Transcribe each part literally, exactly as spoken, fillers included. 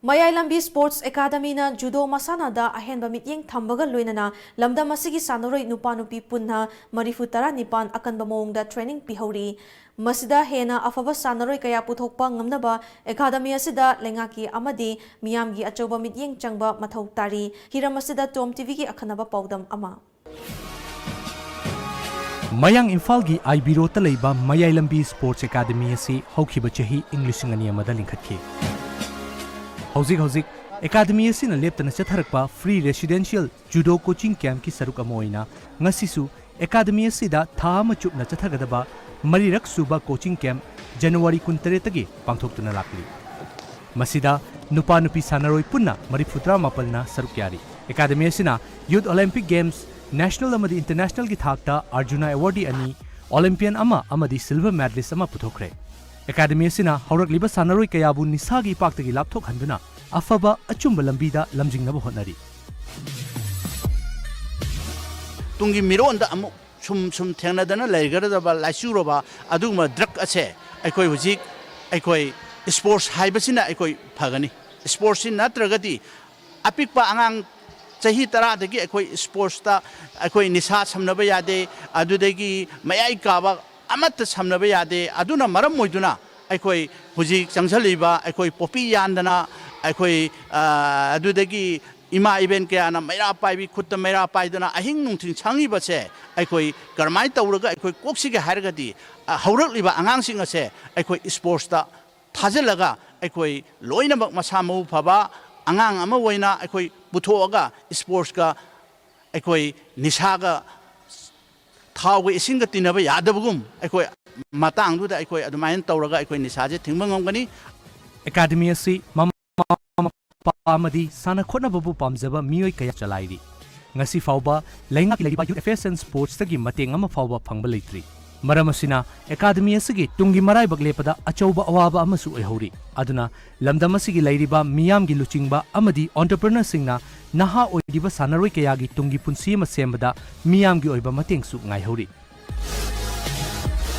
ꯃꯌꯥꯏ ꯂꯝꯕꯤ sports ꯑꯦꯀꯥꯗꯃꯤꯅ judo ꯃꯁꯥꯟꯅꯗ ꯑꯍꯦꯟꯕ ꯃꯤꯠꯌꯦꯡ ꯊꯝꯕꯒ ꯂꯣꯏꯅꯅ ꯂꯝꯗꯝ ꯑꯁꯤꯒꯤ ꯁꯥꯟꯅꯔꯣꯏ ꯅꯨꯄꯥ ꯅꯨꯄꯤ ꯄꯨꯟꯅ ꯃꯔꯤꯐꯨ ꯇꯔꯥꯅꯤꯄꯥꯟ ꯑꯀꯟꯕ ꯃꯑꯣꯡꯗ ꯇ꯭ꯔꯦꯅꯤꯡ ꯄꯤꯍꯧꯔꯤ꯫ ꯃꯁꯤꯗ ꯍꯦꯟꯅ ꯑꯐꯕ ꯁꯥꯟꯅꯔꯣꯏ ꯀꯌꯥ ꯄꯨꯊꯣꯛꯄ ꯉꯝꯅꯕ ꯑꯦꯀꯥꯗꯃꯤ ꯑꯁꯤꯗ ꯂꯩꯉꯥꯛꯀꯤ ꯑꯃꯗꯤ ꯃꯤꯌꯥꯝꯒꯤ ꯑꯆꯧꯕ ꯃꯤꯠꯌꯦꯡ ꯆꯪꯕ ꯃꯊꯧ ꯇꯥꯔꯤ꯫ ꯍꯤꯔꯝ ꯑꯁꯤꯗ ꯇꯣꯝ ꯇꯤꯚꯤꯒꯤ ꯑꯈꯟꯅꯕ ꯄꯥꯎꯗꯝ ꯑꯃ꯫ ꯃꯌꯥꯡ ꯏꯝꯐꯥꯜꯒꯤ ꯑꯥꯏ ꯕꯤ ꯔꯣꯗꯇ ꯂꯩꯕ ꯃꯌꯥꯏ ꯂꯝꯕꯤ ꯁ꯭ꯄꯣꯔꯠꯁ ꯑꯦꯀꯥꯗꯃꯤ ꯑꯁꯤ ꯍꯧꯈꯤꯕ ꯆꯍꯤ ꯏꯪ ꯂꯤꯁꯤꯡ ꯑꯅꯤ ꯑꯃꯗ ꯂꯤꯡꯈꯠꯈꯤ꯫ ꯍꯧꯖꯤꯛ ꯍꯧꯖꯤꯛ ꯑꯦꯀꯥꯗꯃꯤ ꯑꯁꯤꯅ ꯂꯦꯞꯇꯅ ꯆꯠꯊꯔꯛꯄ ꯐ꯭ꯔꯤ ꯔꯦꯁꯤꯗꯦꯟꯁꯤꯌꯦꯜ ꯖꯨꯗꯣ ꯀꯣꯆꯤꯡ ꯀꯦꯝꯞꯀꯤ ꯁꯔꯨꯛ ꯑꯃ ꯑꯣꯏꯅ ꯉꯁꯤꯁꯨ ꯑꯦꯀꯥꯗꯃꯤ ꯑꯁꯤꯗ ꯊꯥ ꯑꯃ ꯆꯨꯞꯅ ꯆꯠꯊꯒꯗꯕ ꯃꯔꯤꯔꯛ ꯁꯨꯕ ꯀꯣꯆꯤꯡ ꯀꯦꯝꯞ ꯖꯅꯋꯥꯔꯤ ꯀꯨꯟꯇꯔꯦꯠꯇꯒꯤ ꯄꯥꯡꯊꯣꯛꯇꯨꯅ ꯂꯥꯛꯂꯤ꯫ ꯃꯁꯤꯗ ꯅꯨꯄꯥ ꯅꯨꯄꯤ ꯁꯥꯟꯅꯔꯣꯏ ꯄꯨꯟꯅ ꯃꯔꯤꯐꯨꯇꯔꯥ ꯃꯥꯄꯜꯅ ꯁꯔꯨꯛ ꯌꯥꯔꯤ꯫ ꯑꯦꯀꯥꯗꯃꯤ ꯑꯁꯤꯅ ꯌꯨꯊ ꯑꯣꯂꯤꯝꯄꯤꯛ ꯒꯦꯝꯁ, ꯅꯦꯁꯅꯦꯜ ꯑꯃꯗꯤ ꯏꯟꯇꯔꯅꯦꯁꯅꯦꯜꯒꯤ ꯊꯥꯛꯇ ꯑꯔꯖꯨꯅꯥ ꯑꯦꯋꯥꯔꯗꯤ ꯑꯅꯤ, ꯑꯣꯂꯤꯝꯄꯤꯌꯟ ꯑꯃ ꯑꯃꯗꯤ ꯁꯤꯜꯚꯔ ꯃꯦꯗꯂꯤꯁ꯭ꯠ ꯑꯃ ꯄꯨꯊꯣꯛꯈ꯭ꯔꯦ꯫ ꯑꯦꯀꯥꯗꯃꯤ ꯑꯁꯤꯅ ꯍꯧꯔꯛꯂꯤꯕ ꯁꯥꯟꯅꯔꯣꯏ ꯀꯌꯥꯕꯨ ꯅꯤꯁꯥꯒꯤ ꯏꯄꯥꯛꯇꯒꯤ ꯂꯥꯞꯊꯣꯛꯍꯟꯗꯨꯅ ꯑꯐꯕ ꯑꯆꯨꯝꯕ ꯂꯝꯕꯤꯗ ꯂꯝꯖꯤꯡꯅꯕ ꯍꯣꯠꯅꯔꯤ꯫ ꯇꯨꯡꯒꯤ ꯃꯤꯔꯣꯟꯗ ꯑꯃꯨꯛ ꯁꯨꯝ ꯁꯨꯝ ꯊꯦꯡꯅꯗꯅ ꯂꯩꯒꯗꯕ ꯂꯥꯏꯆꯨꯔꯕ ꯑꯗꯨꯒꯨꯝꯕ ꯗ꯭ꯔꯒ ꯑꯁꯦ ꯑꯩꯈꯣꯏ ꯍꯧꯖꯤꯛ ꯑꯩꯈꯣꯏ ꯁ꯭ꯄꯣꯔꯠꯁ ꯍꯥꯏꯕꯁꯤꯅ ꯑꯩꯈꯣꯏ ꯐꯒꯅꯤ꯫ ꯁ꯭ꯄꯣꯔꯠꯁꯁꯤ ꯅꯠꯇ꯭ꯔꯒꯗꯤ ꯑꯄꯤꯛꯄ ꯑꯉꯥꯡ ꯆꯍꯤ ꯇꯔꯥꯗꯒꯤ ꯑꯩꯈꯣꯏ ꯁ꯭ꯄꯣꯔꯠꯁꯇ ꯑꯩꯈꯣꯏ ꯅꯤꯁꯥ ꯁꯝꯅꯕ ꯌꯥꯗꯦ, ꯑꯗꯨꯗꯒꯤ ꯃꯌꯥꯏ ꯀꯥꯕ ꯑꯃꯠꯇ ꯁꯝꯅꯕ ꯌꯥꯗꯦ꯫ ꯑꯗꯨꯅ ꯃꯔꯝ ꯑꯣꯏꯗꯨꯅ ꯑꯩꯈꯣꯏ ꯍꯧꯖꯤꯛ ꯆꯪꯁꯤꯜꯂꯤꯕ ꯑꯩꯈꯣꯏ ꯄꯣꯄꯤ ꯌꯥꯟꯗꯅ ꯑꯩꯈꯣꯏ, ꯑ, ꯑꯗꯨꯗꯒꯤ ꯏꯃꯥ ꯏꯕꯦꯟ ꯀꯌꯥꯅ ꯃꯩꯔꯥ ꯄꯥꯏꯕꯤ, ꯈꯨꯠꯇ ꯃꯩꯔꯥ ꯄꯥꯏꯗꯨꯅ ꯑꯍꯤꯡ ꯅꯨꯡꯊꯤꯜ ꯁꯪꯉꯤꯕꯁꯦ ꯑꯩꯈꯣꯏ ꯀꯔꯝꯍꯥꯏꯅ ꯇꯧꯔꯒ ꯑꯩꯈꯣꯏ ꯀꯣꯛꯁꯤꯒꯦ ꯍꯥꯏꯔꯒꯗꯤ, ꯑ, ꯍꯧꯔꯛꯂꯤꯕ ꯑꯉꯥꯡꯁꯤꯡ ꯑꯁꯦ ꯑꯩꯈꯣꯏ ꯁ꯭ꯄꯣꯔꯠꯁꯇ ꯊꯥꯖꯤꯜꯂꯒ ꯑꯩꯈꯣꯏ ꯂꯣꯏꯅꯃꯛ ꯃꯁꯥ ꯃꯎ ꯐꯕ ꯑꯉꯥꯡ ꯑꯃ ꯑꯣꯏꯅ ꯑꯩꯈꯣꯏ ꯄꯨꯊꯣꯛꯑꯒ ꯁ꯭ꯄꯣꯔꯠꯁꯀ ꯑꯩꯈꯣꯏ ꯅꯤꯁꯥꯒ ꯊꯥꯎꯒ ꯏꯁꯤꯡꯒ ꯇꯤꯟꯅꯕ ꯌꯥꯗꯕꯒꯨꯝ ꯑꯩꯈꯣꯏ ꯃꯇꯥꯡꯗꯨꯗ ꯑꯩꯈꯣꯏ ꯑꯗꯨꯃꯥꯏꯅ ꯇꯧꯔꯒ ꯑꯩꯈꯣꯏ ꯅꯤꯁꯥꯁꯦ ꯊꯤꯡꯕ ꯉꯝꯒꯅꯤ꯫ ꯑꯦꯀꯥꯗꯃꯤ ꯑꯁꯤ ꯃꯃꯥ ꯃꯄꯥ ꯑꯃꯗꯤ ꯁꯥꯟꯅ ꯈꯣꯠꯅꯕꯕꯨ ꯄꯥꯝꯖꯕ ꯃꯤꯑꯣꯏ ꯀꯌꯥ ꯆꯂꯥꯏꯔꯤ꯫ ꯉꯁꯤ ꯐꯥꯎꯕ ꯂꯩꯉꯥꯛꯀꯤ ꯂꯩꯔꯤꯕ ꯌꯨꯊ ꯑꯦꯐꯤꯌꯔꯁ ꯑꯦꯟ ꯁ꯭ꯄꯣꯔꯠꯁꯇꯒꯤ ꯃꯇꯦꯡ ꯑꯃ ꯐꯥꯎꯕ ꯐꯪꯕ ꯂꯩꯇ꯭ꯔꯤ꯫ ꯃꯔꯝ ꯑꯁꯤꯅ ꯑꯦꯀꯥꯗꯃꯤ ꯑꯁꯤꯒꯤ ꯇꯨꯡꯒꯤ ꯃꯔꯥꯏꯕꯛ ꯂꯦꯞꯄꯗ ꯑꯆꯧꯕ ꯑꯋꯥꯕ ꯑꯃꯁꯨ ꯑꯣꯏꯍꯧꯔꯤ꯫ ꯑꯗꯨꯅ ꯂꯝꯗꯝ ꯑꯁꯤꯒꯤ ꯂꯩꯔꯤꯕ ꯃꯤꯌꯥꯝꯒꯤ ꯂꯨꯆꯤꯡꯕ ꯑꯃꯗꯤ ꯑꯣꯟꯇꯔꯄ꯭ꯔꯤꯅꯔꯁꯤꯡꯅ ꯅꯍꯥ ꯑꯣꯏꯔꯤꯕ ꯁꯥꯟꯅꯔꯣꯏ ꯀꯌꯥꯒꯤ ꯇꯨꯡꯒꯤ ꯄꯨꯟꯁꯤ ꯑꯃ ꯁꯦꯝꯕꯗ ꯃꯤꯌꯥꯝꯒꯤ ꯑꯣꯏꯕ ꯃꯇꯦꯡꯁꯨ ꯉꯥꯏꯍꯧꯔꯤ꯫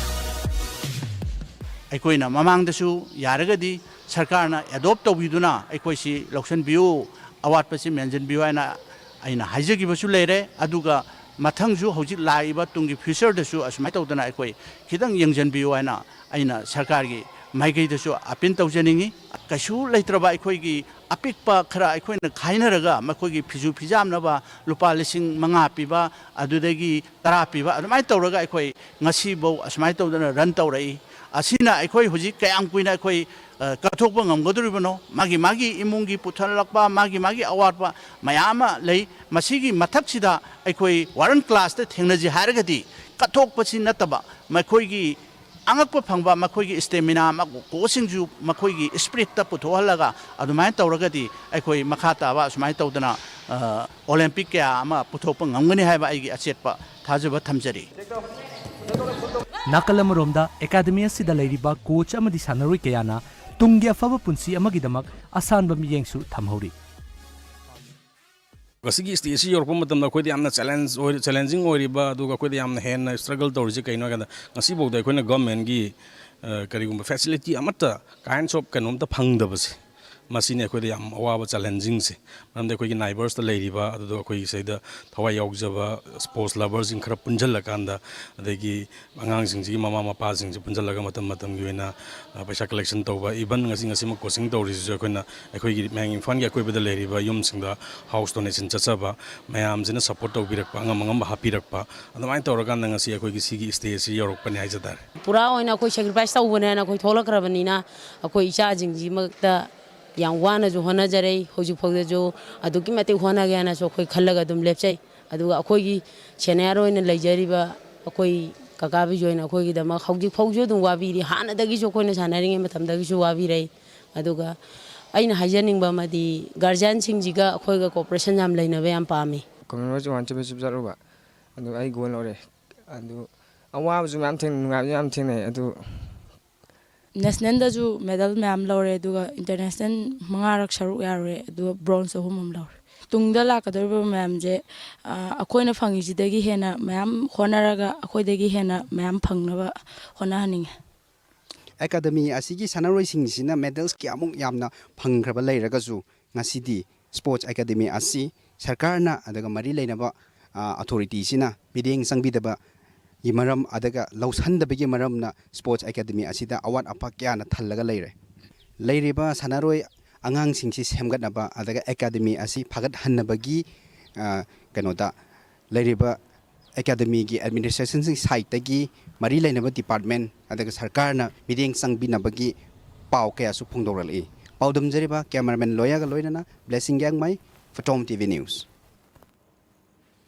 ꯑꯩꯈꯣꯏꯅ ꯃꯃꯥꯡꯗꯁꯨ ꯌꯥꯔꯒꯗꯤ ꯁꯔꯀꯥꯔꯅ ꯑꯦꯗꯣꯞ ꯇꯧꯕꯤꯗꯨꯅ ꯑꯩꯈꯣꯏꯁꯤ ꯂꯧꯁꯤꯟꯕꯤꯌꯨ, ꯑꯋꯥꯠꯄꯁꯤ ꯃꯦꯟꯁꯤꯟꯕꯤꯌꯨ ꯍꯥꯏꯅ ꯑꯩꯅ ꯍꯥꯏꯖꯈꯤꯕꯁꯨ ꯂꯩꯔꯦ꯫ ꯑꯗꯨꯒ ꯃꯊꯪꯁꯨ ꯍꯧꯖꯤꯛ ꯂꯥꯛꯏꯕ ꯇꯨꯡꯒꯤ ꯐ꯭ꯌꯨꯆꯔꯗꯁꯨ ꯑꯁꯨꯃꯥꯏꯅ ꯇꯧꯗꯅ ꯑꯩꯈꯣꯏ ꯈꯤꯇꯪ ꯌꯦꯡꯁꯤꯟꯕꯤꯌꯨ ꯍꯥꯏꯅ ꯑꯩꯅ ꯁꯔꯀꯥꯔꯒꯤ ꯃꯥꯏꯀꯩꯗꯁꯨ ꯑꯄꯤꯜ ꯇꯧꯖꯅꯤꯡꯉꯤ꯫ ꯀꯩꯁꯨ ꯂꯩꯇ꯭ꯔꯕ ꯑꯩꯈꯣꯏꯒꯤ ꯑꯄꯤꯛꯄ ꯈꯔ ꯑꯩꯈꯣꯏꯅ ꯈꯥꯏꯅꯔꯒ ꯃꯈꯣꯏꯒꯤ ꯐꯤꯁꯨ ꯐꯤꯖꯥꯝꯅꯕ ꯂꯨꯄꯥ ꯂꯤꯁꯤꯡ ꯃꯉꯥ ꯄꯤꯕ, ꯑꯗꯨꯗꯒꯤ ꯇꯔꯥ ꯄꯤꯕ, ꯑꯗꯨꯃꯥꯏꯅ ꯇꯧꯔꯒ ꯑꯩꯈꯣꯏ ꯉꯁꯤꯐꯧ ꯑꯁꯨꯃꯥꯏꯅ ꯇꯧꯗꯅ ꯔꯟ ꯇꯧꯔꯛꯏ꯫ ꯑꯁꯤꯅ ꯑꯩꯈꯣꯏ ꯍꯧꯖꯤꯛ ꯀꯌꯥꯝ ꯀꯨꯏꯅ ꯑꯩꯈꯣꯏ, ꯑ, ꯀꯠꯊꯣꯛꯄ ꯉꯝꯒꯗꯧꯔꯤꯕꯅꯣ? ꯃꯥꯒꯤ ꯃꯥꯒꯤ ꯏꯃꯨꯡꯒꯤ ꯄꯨꯊꯔꯛꯄ, ꯃꯥꯒꯤ ꯃꯥꯒꯤ ꯑꯋꯥꯠꯄ ꯃꯌꯥꯝ ꯑꯃ ꯂꯩ꯫ ꯃꯁꯤꯒꯤ ꯃꯊꯛꯁꯤꯗ ꯑꯩꯈꯣꯏ ꯋꯥꯔꯟ ꯀ꯭ꯂꯥꯁꯇ ꯊꯦꯡꯅꯁꯤ ꯍꯥꯏꯔꯒꯗꯤ ꯀꯠꯊꯣꯛꯄꯁꯤ ꯅꯠꯇꯕ, ꯃꯈꯣꯏꯒꯤ ꯑꯉꯛꯄ ꯐꯪꯕ, ꯃꯈꯣꯏꯒꯤ ꯁ꯭ꯇꯦꯃꯤꯅꯥ, ꯃ-, ꯀꯣꯆꯁꯤꯡꯁꯨ ꯃꯈꯣꯏꯒꯤ ꯁ꯭ꯄꯤꯔꯤꯠꯇ ꯄꯨꯊꯣꯛꯍꯜꯂꯒ ꯑꯗꯨꯃꯥꯏꯅ ꯇꯧꯔꯒꯗꯤ ꯑꯩꯈꯣꯏ ꯃꯈꯥ ꯇꯥꯕ ꯑꯁꯨꯃꯥꯏꯅ ꯇꯧꯗꯅ, ꯑ, ꯑꯣꯂꯦꯝꯄꯤꯛ ꯀꯌꯥ ꯑꯃ ꯄꯨꯊꯣꯛꯄ ꯉꯝꯒꯅꯤ ꯍꯥꯏꯕ ꯑꯩꯒꯤ ꯑꯆꯦꯠꯄ ꯊꯥꯖꯕ ꯊꯝꯖꯔꯤ꯫ ꯅꯥꯀꯜ ꯑꯃꯔꯣꯝꯗ ꯑꯦꯀꯥꯗꯃꯤ ꯑꯁꯤꯗ ꯂꯩꯔꯤꯕ ꯀꯣꯆ ꯑꯃꯗꯤ ꯁꯥꯟꯅꯔꯣꯏ ꯀꯌꯥꯅ ꯇꯨꯡꯒꯤ ꯑꯐꯕ ꯄꯨꯟꯁꯤ ꯑꯃꯒꯤꯗꯃꯛ ꯑꯁꯥꯟꯕ ꯃꯤꯠꯌꯦꯡꯁꯨ ꯊꯝꯍꯧꯔꯤ꯫ ꯉꯁꯤꯒꯤ ꯁ꯭ꯇꯦꯖꯁꯤ ꯌꯧꯔꯛꯄ ꯃꯇꯝꯗ ꯑꯩꯈꯣꯏꯗ ꯌꯥꯝꯅ ꯆꯦꯂꯦꯟꯖ ꯑꯣꯏ, ꯆꯦꯂꯦꯟꯖꯤꯡ ꯑꯣꯏꯔꯤꯕ, ꯑꯗꯨꯒ ꯑꯩꯈꯣꯏꯗ ꯌꯥꯝꯅ ꯍꯦꯟꯅ ꯁ꯭ꯇ꯭ꯔꯒꯜ ꯇꯧꯔꯤꯁꯦ ꯀꯩꯅꯣ ꯍꯥꯏ ꯀꯥꯟꯗ, ꯉꯁꯤꯐꯥꯎꯗ ꯑꯩꯈꯣꯏꯅ ꯒꯚꯔꯟꯃꯦꯟꯒꯤ, ꯑ, ꯀꯔꯤꯒꯨꯝꯕ ꯐꯦꯁꯤꯂꯤꯇꯤ ꯑꯃꯠꯇ, ꯀꯥꯏꯟꯁ ꯑꯣꯐ ꯀꯩꯅꯣꯝꯇ ꯐꯪꯗꯕꯁꯦ, ꯃꯁꯤꯅꯤ ꯑꯩꯈꯣꯏꯗ ꯌꯥꯝ ꯑꯋꯥꯕ ꯆꯦꯂꯦꯟꯖꯤꯡꯁꯦ꯫ ꯃꯔꯝꯗꯤ ꯑꯩꯈꯣꯏꯒꯤ ꯅꯥꯏꯕꯔꯁꯇ ꯂꯩꯔꯤꯕ, ꯑꯗꯨꯗ ꯑꯩꯈꯣꯏꯒꯤ ꯁꯤꯗ ꯊꯋꯥꯏ ꯌꯥꯎꯖꯕ ꯁ꯭ꯄꯣꯔꯠꯁ ꯂꯚꯔꯁꯤꯡ ꯈꯔ ꯄꯨꯟꯁꯤꯜꯂꯀꯥꯟꯗ, ꯑꯗꯒꯤ ꯑꯉꯥꯡꯁꯤꯡꯁꯤꯒꯤ ꯃꯃꯥ ꯃꯄꯥꯁꯤꯡꯁꯤ ꯄꯨꯟꯁꯤꯜꯂꯒ ꯃꯇꯝ ꯃꯇꯝꯒꯤ ꯑꯣꯏꯅ, ꯑ, ꯄꯩꯁꯥ ꯀꯂꯦꯛꯁꯟ ꯇꯧꯕ, ꯏꯚꯟ ꯉꯁꯤ, ꯉꯁꯤꯃꯛ ꯀꯣꯆꯤꯡ ꯇꯧꯔꯤꯁꯤꯁꯨ ꯑꯩꯈꯣꯏꯅ ꯑꯩꯈꯣꯏꯒꯤ ꯃꯌꯥꯡ ꯏꯝꯐꯥꯜꯒꯤ ꯑꯀꯣꯏꯕꯗ ꯂꯩꯔꯤꯕ ꯌꯨꯝꯁꯤꯡꯗ ꯍꯥꯎꯁ ꯗꯣꯅꯦꯁꯟ ꯆꯠꯆꯕ, ꯃꯌꯥꯝꯁꯤꯅ ꯁꯄꯣꯔꯠ ꯇꯧꯕꯤꯔꯛꯄ, ꯑꯉꯝ ꯑꯉꯝꯕ ꯍꯥꯞꯄꯤꯔꯛꯄ, ꯑꯗꯨꯃꯥꯏꯅ ꯇꯧꯔꯀꯥꯟꯗ ꯉꯁꯤ ꯑꯩꯈꯣꯏꯒꯤ ꯁꯤꯒꯤ ꯁ꯭ꯇꯦꯖꯁꯤ ꯌꯧꯔꯛꯄꯅꯤ ꯍꯥꯏꯖ ꯇꯥꯔꯦ꯫ ꯄꯨꯔꯥ ꯑꯣꯏꯅ ꯑꯩꯈꯣꯏ ꯁꯦꯀ꯭ꯔꯤꯐꯥꯏꯁ ꯇꯧꯕꯅꯦꯅ ꯑꯩꯈꯣꯏ ꯊꯣꯛꯂꯛꯈ꯭ꯔꯕꯅꯤꯅ, ꯑꯩꯈꯣꯏ ꯏꯆꯥꯁꯤꯡꯁꯤꯃꯛꯇ ꯌꯥꯝ ꯋꯥꯅꯁꯨ ꯍꯣꯠꯅꯖꯔꯦ꯫ ꯍꯧꯖꯤꯛꯐꯥꯎꯗꯁꯨ ꯑꯗꯨꯛꯀꯤ ꯃꯇꯤꯛ ꯍꯣꯠꯅꯒꯦꯅꯁꯨ ꯑꯩꯈꯣꯏ ꯈꯜꯂꯒ ꯑꯗꯨꯝ ꯂꯦꯞꯆꯩ꯫ ꯑꯗꯨꯒ ꯑꯩꯈꯣꯏꯒꯤ ꯁꯦꯅꯤꯌꯔ ꯑꯣꯏꯅ ꯂꯩꯖꯔꯤꯕ ꯑꯩꯈꯣꯏ ꯀꯀꯥ ꯕꯤꯖꯣꯏꯅ ꯑꯩꯈꯣꯏꯒꯤꯗꯃꯛ ꯍꯧꯖꯤꯛꯐꯥꯎꯁꯨ ꯑꯗꯨꯝ ꯋꯥꯕꯤꯔꯤ꯫ ꯍꯥꯟꯅꯗꯒꯤꯁꯨ ꯑꯩꯈꯣꯏꯅ ꯁꯥꯟꯅꯔꯤꯉꯩ ꯃꯇꯝꯗꯒꯤꯁꯨ ꯋꯥꯕꯤꯔꯛꯏ꯫ ꯑꯗꯨꯒ ꯑꯩꯅ ꯍꯥꯏꯖꯅꯤꯡꯕ ꯑꯃꯗꯤ, ꯒꯥꯔꯖꯤꯌꯥꯟꯁꯤꯡꯁꯤꯒ ꯑꯩꯈꯣꯏꯒ ꯀꯣꯑꯣꯄꯔꯦꯁꯟ ꯌꯥꯝ ꯂꯩꯅꯕ ꯌꯥꯝ ꯄꯥꯝꯃꯤ꯫ ꯀꯃꯟꯋꯦꯜꯊ ꯋꯥꯟ ꯆꯦꯝꯄꯤꯌꯟꯁꯤꯞ ꯆꯠꯂꯨꯕ, ꯑꯗꯨ ꯑꯩ ꯒꯣꯜ ꯂꯧꯔꯦ꯫ ꯑꯗꯨ ꯑꯋꯥꯕꯁꯨ ꯃꯌꯥꯝ ꯊꯦꯡꯅꯩ, ꯅꯨꯡꯉꯥꯏꯕꯁꯨ ꯌꯥꯝ ꯊꯦꯡꯅꯩ꯫ ꯑꯗꯨ ꯅꯦꯁꯅꯦꯜꯗꯁꯨ ꯃꯦꯗꯜ ꯃꯌꯥꯝ ꯂꯧꯔꯦ, ꯑꯗꯨꯒ ꯏꯟꯇꯔꯅꯦꯁꯅꯦꯜ ꯃꯉꯥꯔꯛ ꯁꯔꯨꯛ ꯌꯥꯔꯨꯔꯦ, ꯑꯗꯨꯒ ꯕ꯭ꯔꯣꯟꯖ ꯑꯍꯨꯝ ꯑꯃ ꯂꯧꯔꯦ꯫ ꯇꯨꯡꯗ ꯂꯥꯛꯀꯗꯧꯔꯤꯕ ꯃꯌꯥꯝꯁꯦ, ꯑ, ꯑꯩꯈꯣꯏꯅ ꯐꯪꯉꯤꯁꯤꯗꯒꯤ ꯍꯦꯟꯅ ꯃꯌꯥꯝ ꯍꯣꯠꯅꯔꯒ ꯑꯩꯈꯣꯏꯗꯒꯤ ꯍꯦꯟꯅ ꯃꯌꯥꯝ ꯐꯪꯅꯕ ꯍꯣꯠꯅꯍꯟꯅꯤꯡꯉꯦ꯫ ꯑꯦꯀꯥꯗꯃꯤ ꯑꯁꯤꯒꯤ ꯁꯥꯟꯅꯔꯣꯏꯁꯤꯡꯁꯤꯅ ꯃꯦꯗꯜꯁ ꯀꯌꯥꯃꯨꯛ ꯌꯥꯝꯅ ꯐꯪꯈ꯭ꯔꯕ ꯂꯩꯔꯒꯁꯨ, ꯉꯁꯤꯗꯤ ꯁ꯭ꯄꯣꯔꯠꯁ ꯑꯦꯀꯥꯗꯃꯤ ꯑꯁꯤ ꯁꯔꯀꯥꯔꯅ ꯑꯗꯨꯒ ꯃꯔꯤ ꯂꯩꯅꯕ ꯑꯊꯣꯔꯤꯇꯤꯁꯤꯅ ꯃꯤꯠꯌꯦꯡ ꯆꯪꯕꯤꯗꯕꯒꯤ ꯃꯔꯝ ꯑꯗꯨꯒ ꯂꯧꯁꯟꯗꯕꯒꯤ ꯃꯔꯝꯅ ꯁ꯭ꯄꯣꯔꯠꯁ ꯑꯦꯀꯥꯗꯃꯤ ꯑꯁꯤꯗ ꯑꯋꯥꯠ ꯑꯄꯥ ꯀꯌꯥꯅ ꯊꯜꯂꯒ ꯂꯩꯔꯦ꯫ ꯂꯩꯔꯤꯕ ꯁꯥꯟꯅꯔꯣꯏ ꯑꯉꯥꯡꯁꯤꯡꯁꯤ ꯁꯦꯝꯒꯠꯅꯕ ꯑꯗꯨꯒ ꯑꯦꯀꯥꯗꯃꯤ ꯑꯁꯤ ꯐꯒꯠꯍꯟꯅꯕꯒꯤ ꯀꯩꯅꯣꯗ ꯂꯩꯔꯤꯕ ꯑꯦꯀꯥꯗꯃꯤꯒꯤ ꯑꯦꯗꯃꯤꯅꯤꯁꯇ꯭ꯔꯦꯁꯟꯁꯤꯡ ꯁꯥꯏꯠꯇꯒꯤ ꯃꯔꯤ ꯂꯩꯅꯕ ꯗꯤꯄꯥꯔꯠꯃꯦꯟ ꯑꯗꯨꯒ ꯁꯔꯀꯥꯔꯅ ꯃꯤꯠꯌꯦꯡ ꯆꯪꯕꯤꯅꯕꯒꯤ ꯄꯥꯎ ꯀꯌꯥꯁꯨ ꯐꯣꯡꯗꯣꯔꯛꯂꯤ꯫ ꯄꯥꯎꯗꯝꯖꯔꯤꯕ ꯀꯦꯃꯦꯔꯥꯃꯦꯟ ꯂꯣꯌꯥꯒ ꯂꯣꯏꯅꯅ ꯕ꯭ꯂꯦꯁꯤꯡ ꯌꯥꯡꯃꯩ, ꯐꯣꯇꯣꯝ ꯇꯤ ꯚꯤ ꯅ꯭ꯌꯨꯁ꯫